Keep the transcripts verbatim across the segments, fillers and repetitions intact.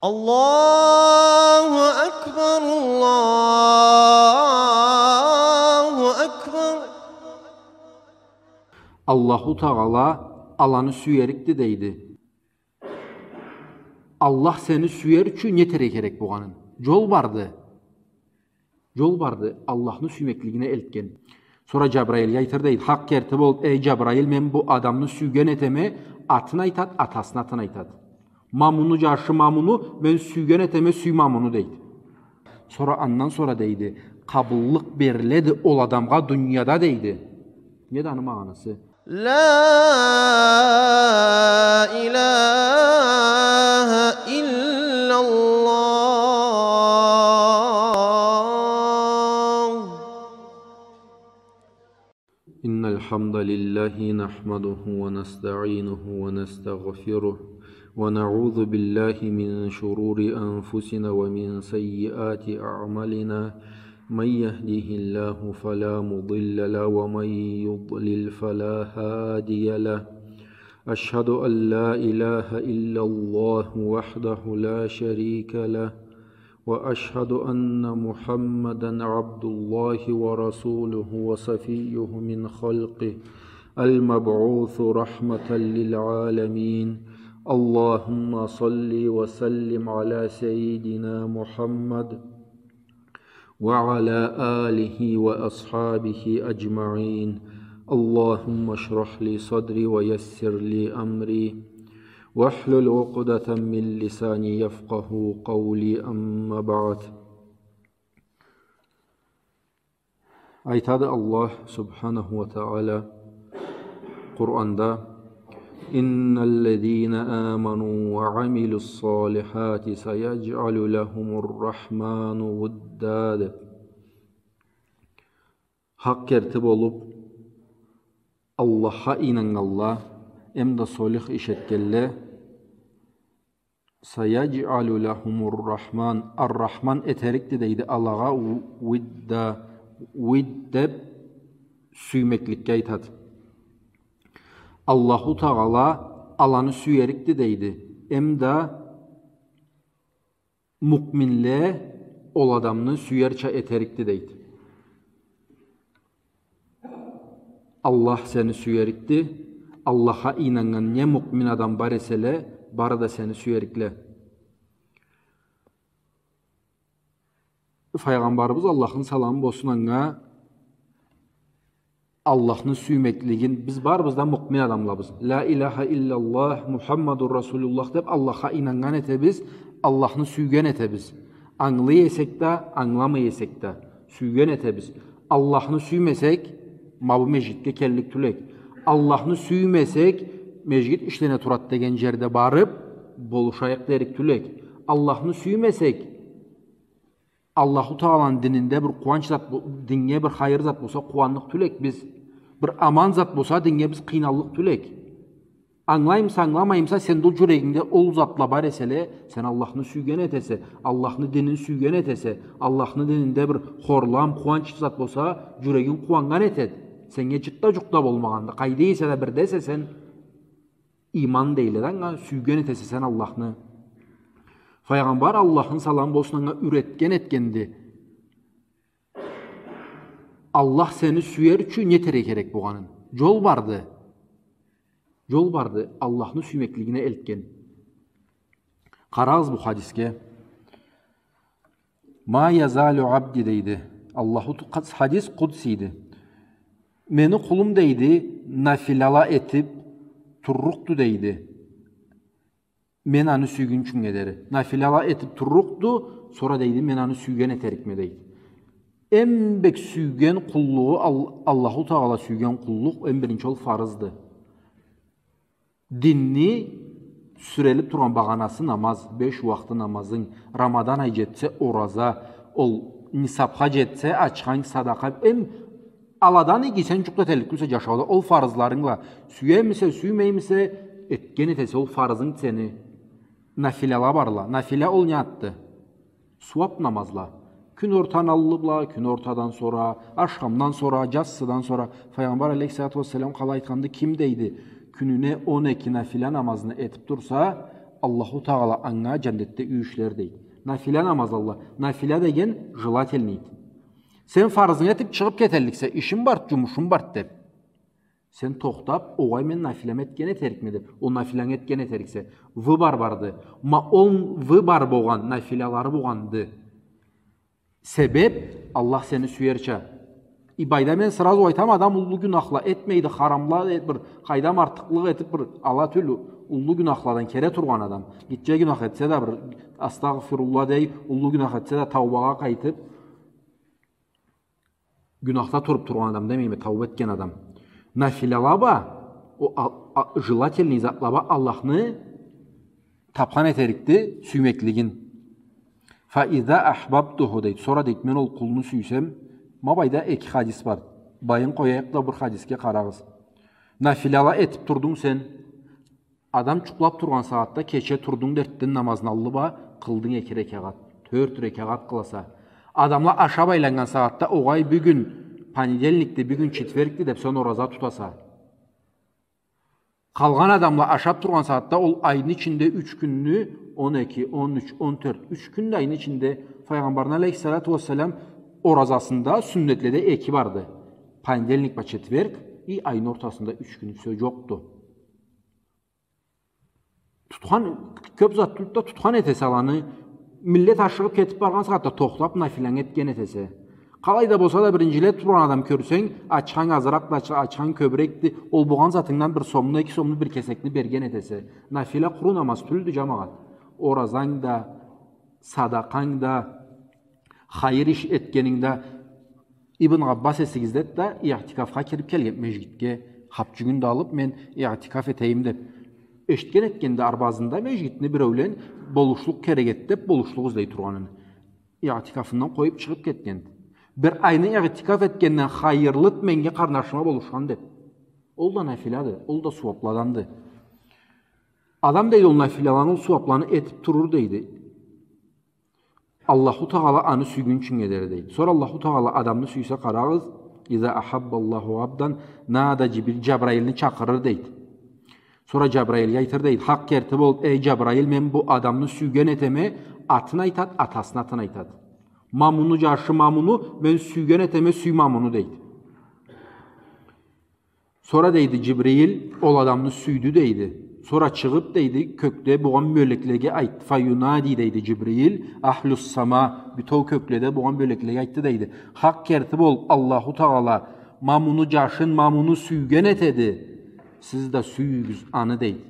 الله أكبر، الله أكبر. Аллаху Тагъала аланы сюерикди, дейди. Аллах сени сюер ючюн не этерге керек болгъанын. Джол барды. Джол барды, Аллахны сюймеклигине элтген. Сора Джабраилге айтыр, дейди, хакъ керти болуб: «Эй, Джабраил, мен бу адамны сюйген этеме», атын айтад, атасыны атын айтад. «Ма муну, джашы ма муну, мен сюйген этеме, сюй ма муну», дейди. Сора, андан сора, дейди, къабыллыкъ бериледи ол адамгъа дунияда, дейди. Неди аны магъанасы? لا إله إلا الله. إن الحمد لله نحمده ونستعينه ونستغفره، ونعوذ بالله من شرور أنفسنا ومن سيئات أعمالنا. من يهده الله فلا مضل له، ومن يضلل فلا هادي له. أشهد أن لا إله إلا الله وحده لا شريك له، وأشهد أن محمدا عبد الله ورسوله وصفيه من خلقه المبعوث رحمة للعالمين. اللهم صل وسلم على سيدنا محمد وعلى آله وأصحابه أجمعين. اللهم اشرح لي صدري ويسر لي أمري واحلل عقدة من لساني يفقهوا قولي. أما بعد. Айтады Аллах субханаху ва тагъала Къуранда: «إن الذين آمنوا وعملوا الصالحات سيجعل لهم الرحمن ودا», — деб. Хакъ керти болуб, Аллахха ийнаннганла, эм да солих иш этгенле, «سيجعل لهم الرحمن», Ар-Рахман этерикди, дейди, алагъа у-, «ودًّا», «ودًّا» деб сюймекликге айтады. Аллаху Тагъала аланы сюерикди, дейди. Эм да муъминле ол адамны сюерча этерикди, дейди. Аллах сени сюерикди, Аллахха ийнаннган не муъмин адам бар эселе, бары да сени сюерикле. Файгъамбарыбыз, Аллахны саламы болсун анга, Аллахны сюймеклигин, биз барыбыз да муъмин адамлабыз. «Ля иляха илляллах, Мухаммадур Расулуллах» деб Аллахха ийнаннган этебиз, Аллахны сюйген этебиз. Ангылай эсек да, ангыламай эсек да, сюйген этебиз. Аллахны сюймесек, ма бу межгитге келлик тюлек. Аллахны сюймесек, межгит ишлене турад деген джерде барыб, болушайыкъ дерик тюлек. Аллахны сюймесек, Аллаху Тагъаланы дининде бир къууанч зат бо-, диннге бир хайыр зат болса, къууанныкъ тюлек биз. Бир аман зат болса, диннге биз къыйналлыкъ тюлек. Ангылаймыса, ангыламаймыса, сенде ол джюрегингде ол затла бар эселе, сен Аллахны сюйген этесе, Аллахны динин сюйген этесе, Аллахны дининде бир хорлам, къууанч зат болса, джюрегинг къууаннган этед. Сеннге джыт да джукъ да болмагъанды. Къайда эсе да, бирде эсе сен, иман дейле да анга, сюйген этесе сен Аллахны. Файгъамбар, Аллахны саламы болсун анга, юретген этгенди. Аллах сени сюер ючюн не этерге керек болгъанын. Джол барды. Джол барды, Аллахны сюймеклигине элтген. Къарагъыз бу хадисге. «ما يزال عبدي», — дейди. Аллаху Т-, хадис къудсийди. «Мени къулум, — дейди, — нафилала этиб туррукъду, — дейди, — мен аны сюйгюнчюннге дери». Нафилала этиб туррукъду, сора, дейди, мен аны сюйген этерикме, дейди. Эм бек сюйген къуллугъу, Ал-, Аллаху Тагъала сюйген къуллукъ, эм биринчи ол фарызды. Динни сюрелиб тургъан багъанасы намаз, беш уакъты намазынг, Рамадан ай джетсе, ораза, ол нисабха джетсе, ачханг, садакъа, эм аладан иги сен джукъ да этерлик тюлсе джашауда, ол фарызларынгла, сюемисе, сюймеймисе, этген этесе, ол фарызынг сени. Нафилала барла. Нафила ол не затды? Сууаб намазла. Кюн ортаны аллы бла, кюн ортадан сора, ашхамдан сора, джассыдан сора. Файгъамбар алейхиссалату уассалам къалай айтханды, ким, дейди, кюнюне он эки нафила намазны этиб турса, Аллаху Тагъала анга джандетде юй ишлер, дейди. Нафила намаз, Аллах. Нафила деген желательный. Сен фарзынгы этиб чыгъыб кетелликсе, ишим бар, джумушум бар деб. Сен тохтаб, огъай, мен нафиламы этген этерикме деб, ол нафилангы этген этериксе, выбор барды. Ма ол выбор болгъан, нафилалары болгъанды. Себеб, Аллах сени сюерча. И былайда мен сразу айтама, адам уллу гюнахла этмейди, харамла, э, бир къайдам артыкълыкъ этиб, бир ала тюл уллу гюнахладан кере тургъан адам. Гитче гюнах этсе да, бир астагъфируллах дей, уллу гюнах этсе да, таубагъа къайтыб, гюнахда туруб тургъан адам демейме, тауба этген адам. Нафилала ба, о, а, а, желательный затла ба Аллахны тапхан этерикди сюймеклигин. «Фа иза ахбабтуху», дейди. Сора, дейди, мен ол къулну сюйсем, ма былайда эки хадис бар. Былайын къояйыкъ да, бир хадисге къарагъыз. Нафилала этиб турдунг сен. Адам джукълаб тургъан сагъатда, кече турдунг да эртден намазны аллы ба, къылдынг эки рекагъат, тёрт рекагъат къыласа. Адамла ашаб айланнган сагъатда, огъай, бюгюн понедельникди, бюгюн четвергди деб, сен ораза тутаса. Къалгъан адамла ашаб тургъан сагъатда, ол айны ичинде юч кюнню, он эки, он юч, он тёрт, юч кюн да айны ичинде, Файгъамбарны алейхиссалату уассалам оразасында сюннетледе эки барды. Понедельник ба четверг, и айны ортасында юч кюн, всё, джокъду. Тутхан, кёб зат тутуб да тутхан этесе аланы, миллет ашыгъыб кетиб баргъан сагъатда тохтаб, нафилангы этген этесе. Къалай да болса да, биринджилей тургъан адам кёрсенг, ачхан азыракъ да, ач-, ачхан кёбюрекди, ол болгъан затынгдан бир сомну, эки сомну, бир кесекни берген этесе. Нафила къуру намаз тюлдю, джамагъат. Оразанг да, садакъанг да, хайыр иш этгенинг да. Ибн Аббас эсигиздеди да, иътикафха кириб келген межгитге, хапчюгюн да алыб, мен иътикаф этейим деб. Эшитген этгенди, арбазында межгитни биреулен болушлукъ керек эди деб, болушлукъ излей тургъанын. Иътикафындан къоюб чыгъыб кетгенди. Бир айны иътикаф этгенден хайырлыды меннге къарнашыма болушхан деб. Ол да нафилады, ол да сууабладанды. Адам, дейди, ол нафилаланы, ол сууабланы этиб турур, дейди. Аллаху Тагъала аны сюйгюнчюнге дери, дейди. Сора Аллаху Тагъала адамны сюйсе, къарагъыз, «Иза ахаббаллаху абдан, нада Джибрил», Джабраилни чакъырыр, дейди. Сора Джабраилге айтыр, дейди. Хакъ керти болуб, эй, Джабраил, мен бу адамны сюйген этеме, атын айтад, атасыны атын айтад. Ма муну джашы, ма муну, мен сюйген этеме, сюй ма муну, дейди. Сора, дейди, Джибрил ол адамны сюйдю, дейди. Сора чыгъыб, дейди, кёкде болгъан мёлеклеге айтды. «Фаюнади», дейди, Джибрил, «ахлюс сама», бютеу кёкледе болгъан мёлеклеге айтды, дейди. Хакъ керти болуб, Аллаху Тагъала ма муну джашын, ма муну сюйген этеди. Сиз да сюйюгюз аны, дейди.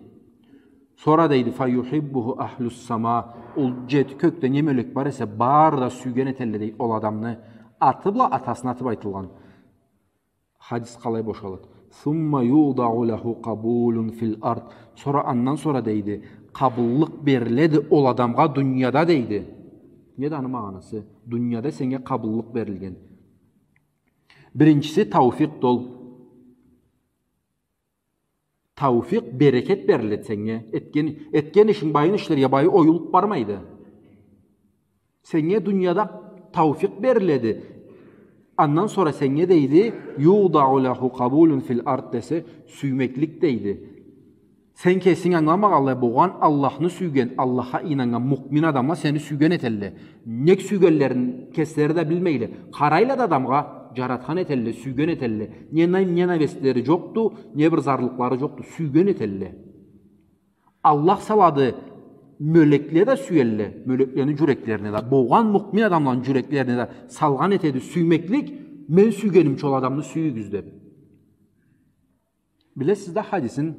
Сора, дейди, «фаюхиббуху ахлюс сама». Ол джети кёкде не мёлек бар эсе, бары да сюйген этелле, дейди, ол адамны. Аты бла атасыны аты бла айтылгъан. Хадис къалай бошалады? «Сумма юдаъу лаху къабулун фил ард». Сора, андан сора, дейди, къабыллыкъ бериледи ол адамгъа дунияда, дейди. Неди аны магъанасы? Дунияда сеннге къабыллыкъ берилген. Биринчиси, тауфикъ да ол. Тауфикъ, берекет бериледи сеннге. Этген, этген ишинг, байын ишлерге, байы оюлуб бармайды. Сеннге дунияда тауфикъ бериледи. Андан сора сеннге, дейди, «юдаъу лаху къабулун фил ард» десе, сюймеклик, дейди. Сен кесинг ангыламагъанлай, болгъан Аллахны сюйген, Аллахха ийнаннган муъмин адамла сени сюйген этелле. Нек сюйгенлерин кеслери да билмейле. Къарайла да адамгъа, джаратхан этелле, сюйген этелле. Не на-, не ненавистлери джокъду, не бир зарлыкълары джокъду, сюйген этелле. Аллах салады, мёлекле да сюелле, мёлеклени джюреклерине да, болгъан муъмин адамланы джюреклерине да салгъан этеди сюймеклик, мен сюйгенимча ол адамны сюйюгюз деб. Билесиз да хадисин,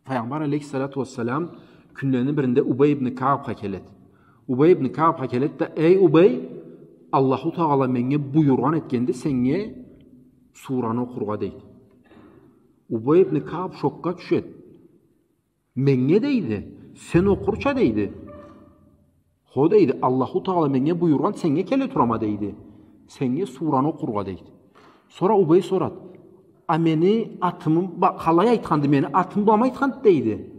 Файгъамбар алейхиссалату уассалам кюнлени биринде Убай ибн Каабха келеди. Убай ибн Каабха келеди да, эй, Убай, Аллаху Тагъала меннге буюргъан этгенди сеннге сураны окъургъа, дейди. Убай ибн Кааб шокга тюшеди. Меннге, дейди, сен окъурча, дейди. Хо, дейди, Аллаху Тагъала меннге буюргъан, сеннге келе турама, дейди. Сеннге сураны окъургъа, дейди. Сора Убай сорады. А мени атымы ба-, къалай айтханды, мени атым быламы айтханды, дейди.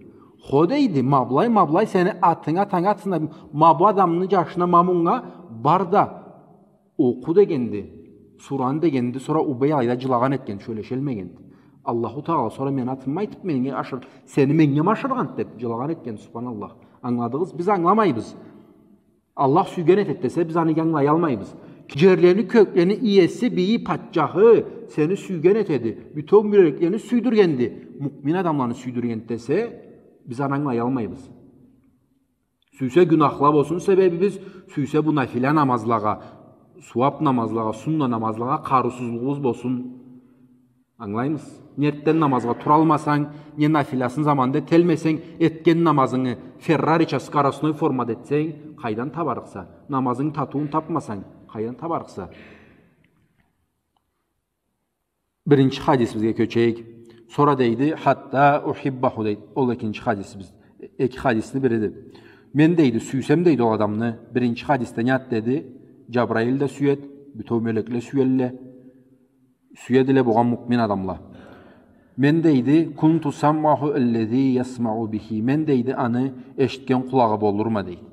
Хо, дейди, ма былай, ма былай сени атынг, атанг атсынла, ма бу адамны джашына, ма мунга бар да окъу дегенди, сураны дегенди, сора Убай алайда джылагъан этген, сёлешелмегенди. Аллаху Тагъала сора мени атымы айтып, меннге ашыр-, сени меннге ашыргъанды деп, джылагъан этген, субханаллах. Ангыладыгъыз? Биз ангыламайбыз. Аллах сюйген этеди десе, биз аны ангылаялмайбыз. Джерлени, кёклени иеси, бийи, патчахы сени сюйген этеди. Бютеу мёлеклени сюйдюргенди. Муъмин адамланы сюйдюргенди десе, биз аны ангылаялмайбыз. Сюйсе гюнахла болсун себебибиз, сюйсе бу нафила намазлагъа, сууап намазлагъа, сунна намазлагъа къарыусузлугъубуз болсун. Ангылаймысыз? Не эртден намазгъа туралмасанг, не нафиласын заманында этелмесенг, этген намазынгы Феррарича скоростной формада этсенг, къайдан табарыкъса? Намазынгы татыуун тапмасанг, къайдан табарыкъса? Биринчи хадисибизге кёчейик. Сора дейди, «Хатта ухиббаху», дейди. Ол экинчи хадисибиз. Эки хадисни бириди. Мен, дейди, сюйсем, дейди, ол адамны. Биринчи хадисде не зат деди? Джабраил да сюеди, бютеу мёлекле сюелле. Сюедиле болгъан муъмин адамла. Мен, дейди, «Кунту самъаху аллази ясмаъу бихи». Мен, дейди, аны эшитген къулагъы болурма, дейди.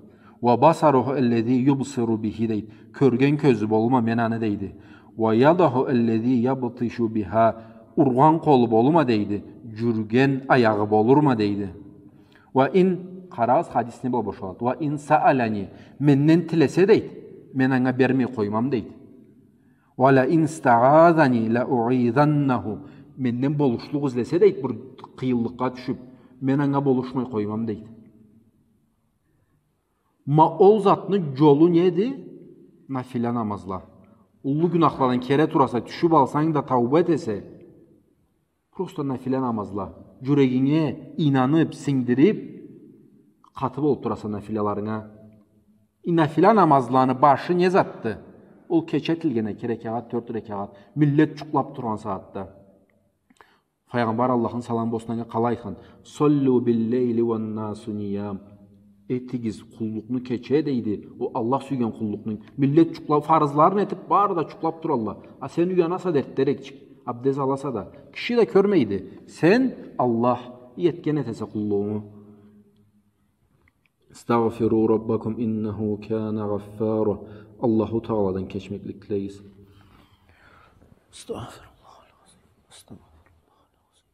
«Ва басаруху аллази юбсиру бихи», дейди. Кёрген кёзю болурма мен аны, дейди. «Ва ядаху аллази ябтишу биха». Ургъан къолу болурма, дейди. Джюрюген аягъы болурма, дейди. «Ва ин», къарагъыз, хадис не бла бошалады. «Ва ин саалани», менден тилесе, дейди, мен анга бермей къоймам, дейди. «Ва ла ин стаазани ла уизаннаху». Менден болушлукъ излесе, дейди, бир къыйынлыкъгъа тюшюп, мен анга болушмай къоймам, дейди. Ма ол затны джолу неди? Нафила намазла. Уллу гюнахладан кере тураса, тюшюп алсанг да тауба этесе, просто нафила намазла. Джюрегинге ийнанып, сингдирип, къаты болуп тураса нафилаларынга. И нафила намазланы башы не затды? Ол кече этилген эки рекагъат, тёрт рекагъат, миллет джукълап тургъан сагъатда. Файгъамбар, Аллахны саламы болсун анга, къалай айтхан? «Саллу биллейли уан насу ниям». Этигиз къуллукъну кече, дейди. Ол Аллах сюйген къуллукъну. Миллет джукъла-, фарызларын этип, бары да джукълап туралла. А сен уянаса да эртдерекчик, абдез аласа да. Киши да кёрмейди. Сен Аллах этген этесе къуллугъунгу. «Истагъфиру раббакум иннаху кана гъаффара». Аллаху Тагъаладан кечмеклик тилегиз. أستغفر الله العظيم. أستغفر الله العظيم.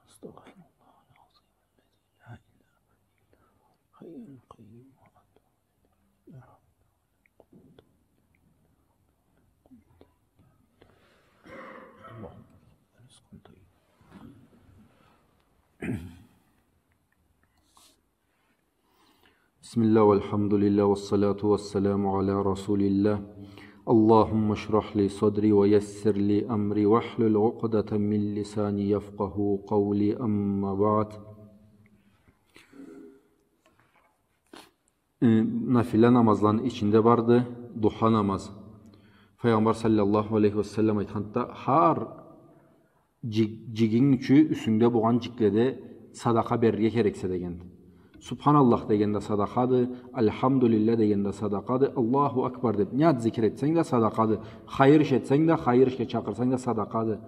أستغفر الله العظيم الذي لا إله إلا هو الحي القيوم وأتوب إليه. لا حول ولا قوة إلا بالله. اللهم ارزقنا رزقا طيبا. بسم الله والحمد لله والصلاة والسلام على رسول الله. اللهم اشرح لي صدري ويسر لي أمري واحلل عقدة من لساني يفقهوا قولي. أما بعد. Э, нафила намазланы ичинде барды духа намаз. Файгъамбар саллаллаху алейхи ва саллам айтханды, хар джи-, джигинг ючюн юсюнгде болгъан джикледе садакъа берирге керексе дегенди. Субханаллах деген да садакъады, Альхамдулиллях деген да садакъады, Аллаху Акбар деп не зат зикир этсенг да садакъады, хайыр иш этсенг да, хайыр ишге чакъырсанг да садакъады.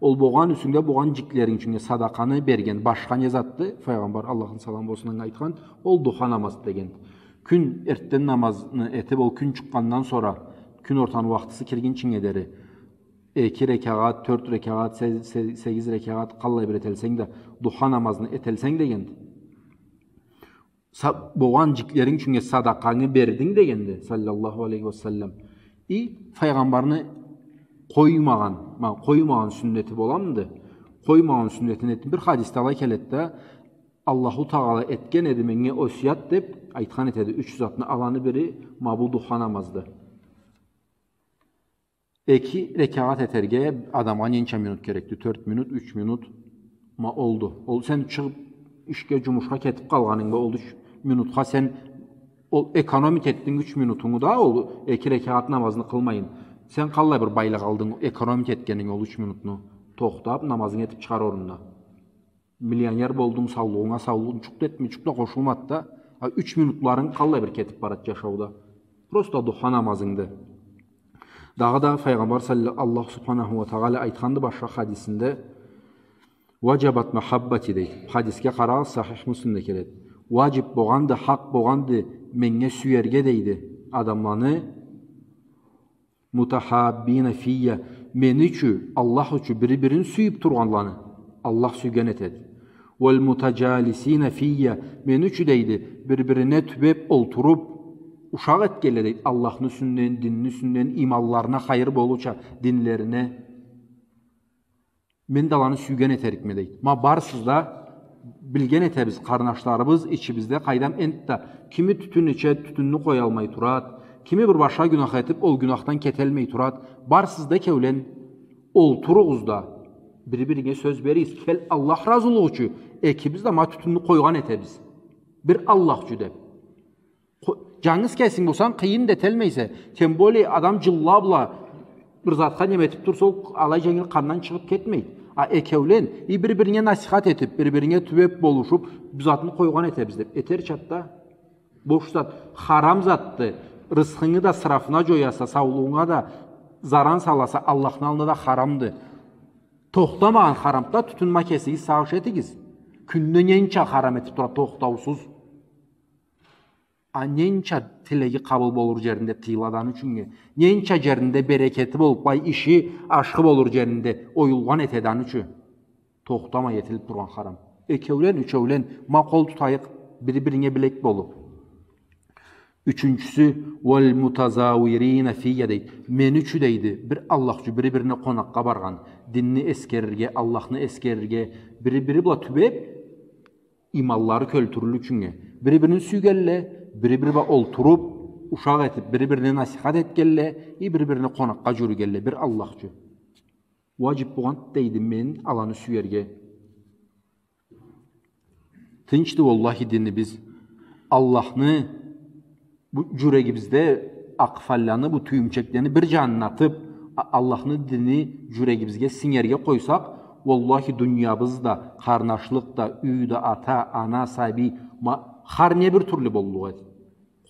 Ол болгъан юсюнгде болгъан джиклеринг ючюн садакъаны берген башха не затды? Файгъамбар, Аллахны саламы болсун анга, айтхан, ол духа намаз дегенди. Кюн эртден намазны этип, ол кюн чыкъгъандан сора, кюн ортаны уахтысы киргинчинге дери, эки рекагъат, тёрт рекагъат, се-, се-, сегиз рекагъат, къаллай бир этелсенг да, духа намазны этелсенг дегенди. Са-, болгъан джиклеринг ючюн садакъангы бердинг дегенди, саллаллаху алейхи ва саллам. И Файгъамбарны къоймагъан, ма, къоймагъан сюннети боламыды? Къоймагъан сюннетин этдим. Бир хадисде алай келеди да, Аллаху Тагъала этген эди меннге осият деп айтхан этеди. Юч затны, аланы бири ма бу духа намазды. Эки рекагъат этерге адамгъа ненча минут керекди? Тёрт минут, юч минут. Ма олду. Ол сен чыгъып ишге, джумушха кетип къалгъанынгда ол юч минутха сен ол экономить этдинг юч минутунгу да, ол эки рекагъат намазны къылмайын. Сен къаллай бир байлыкъ алдынг экономить этгенинг ол юч минутну? Тохтап, намазынгы этип чыгъар орнуна. Миллионер болдунг, саулугъунга саулукъ, джукъ да этмей, джукъ да къошулмады да. А юч минутларынг къаллай бир кетип барады джашауда. Просто духа намазынгды. Дагъыда Файгъамбар салла-, Аллах субханаху ва тагъала айтханды башха хадисинде, «Ваджабат махаббати», дейди. Хадисге къарагъыз, Сахих Муслимде келеди. Ваджиб болгъанды, хакъ болгъанды меннге сюерге, дейди, адамланы, متحابين في, мени ючюн, Аллах ючюн бири-бирин сюйюп тургъанланы Аллах сюйген этеди. والمتجالسين في, мени ючюн, дейди, бир-бирине тюбеп, олтуруп, ушакъ этгенле, дейди, Аллахны юсюнден, динни юсюнден, иманларына хайыр болурча, динлерине. Мен да аланы сюйген этерикме, дейди. Ма барысыз да билген этебиз, къарнашларыбыз ичибизде, къайдам, энтда, кими тютюн иче, тютюнню къоялмай турад, кими бир башха гюнах этип, ол гюнахдан кетелмей турад. Барысыз да экеулен олтуругъуз да, бири-биригизге сёз беригиз. Кел, Аллах разылыгъы ючюн, экибиз да ма тютюнню къойгъан этебиз. Бир Аллах ючюн деп. Къо-, джангыз кесинг болсанг, къыйын да этелмейсе. Тем более, адам джылла бла бир затха неме этип турса, ол алай дженгил къандан чыгъып кетмейди. А экеулен, и бир-бирине насихат этип, бир-бирине тюбеп болушуп, бу затны къойгъан этебиз деп. Этерча да. Бош зат, харам затды. Рысхынгы да ысрафына джояса, саулугъунга да заран саласа, Аллахны аллында да харамды. Тохтамагъан харамды да, тютюн, ма кесигиз сагъыш этигиз. Кюнде ненча харам этип тура тохтаусуз. А ненча тилеги къабыл болур джеринде тыйылады аны ючюннге. Ненча джеринде берекети болуп, бай, иши ашхы болур джеринде оюлгъан этеди аны ючюн. Тохтамай этилип тургъан харам. Экеулен, ючеулен, ма къол тутайыкъ, бири-биринге билек болуп. Ючюнчюсю, والمتزاورين في, дейди. Мени ючюн, дейди, бир Аллах ючюн бири-бирине къонакъгъа баргъан, динни эсгерирге, Аллахны эсгерирге, бири-бири бла тюбеп, иманлары кёлтюрюлюр ючюннге. Бири-бирин сюйгенле, бири-бири бла олтуруп, ушакъ этип, бири-бирине насихат этгенле, и бири-бирине къонакъгъа джюрюгенле, бир Аллах ючюн. Уаджиб болгъан, дейди, мен аланы сюерге. Тынчды, уаллахи, динибиз. Аллахны бу джюрегибизде акъфалланы, бу тюйюмчеклени бир джанына атып, А-, Аллахны дини джюрегибизге сингерге къойсакъ, уаллахи, дуниябыз да, къарнашлыкъ да, юй да, ата, ана, сабий, ма-, хар не бир тюрлю боллукъ эди.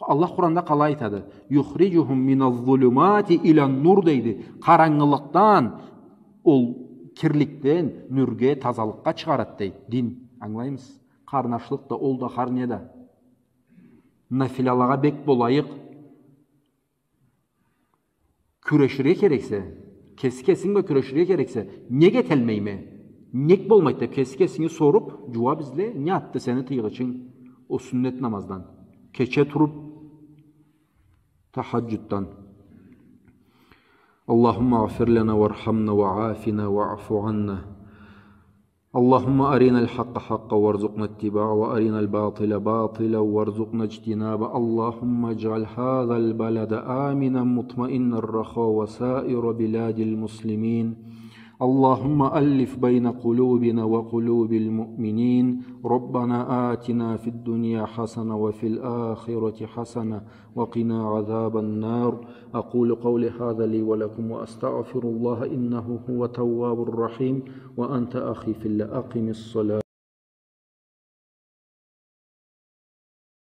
Аллах Къуранда къалай айтады? «يخرجهم من الظلمات إلى النور», дейди. Къарангылыкъдан, ол кирликден нюрге, тазалыкъгъа чыгъарады, дейди. Дин, ангылаймысыз? Къарнашлыкъ да, ол да, хар не да. Нафилялагъа бек болайыкъ. Кюреширге керексе, кеси кесинг бла кюреширге керексе, нек этелмейме? Нек болмайды деп кеси кесинги соруп, джууап изле, не атды сени тыйгъычынг ол сюннет намаздан? Кече туруп, тахаджуддан. اللهم اغفر لنا وارحمنا وعافنا واعف عنا. اللهم أرنا الحق حقا وارزقنا اتباعه، وأرنا الباطل باطلا وارزقنا اجتنابه. اللهم اجعل هذا البلد آمنا مطمئنا رخاء وسائر بلاد المسلمين. اللهم ألف بين قلوبنا وقلوب المؤمنين. ربنا آتنا في الدنيا حسنة وفي الآخرة حسنة وقنا عذاب النار. أقول قولي هذا لي ولكم وأستغفر الله إنه هو التواب الرحيم. وأنت أخي في الله أقم الصلاة.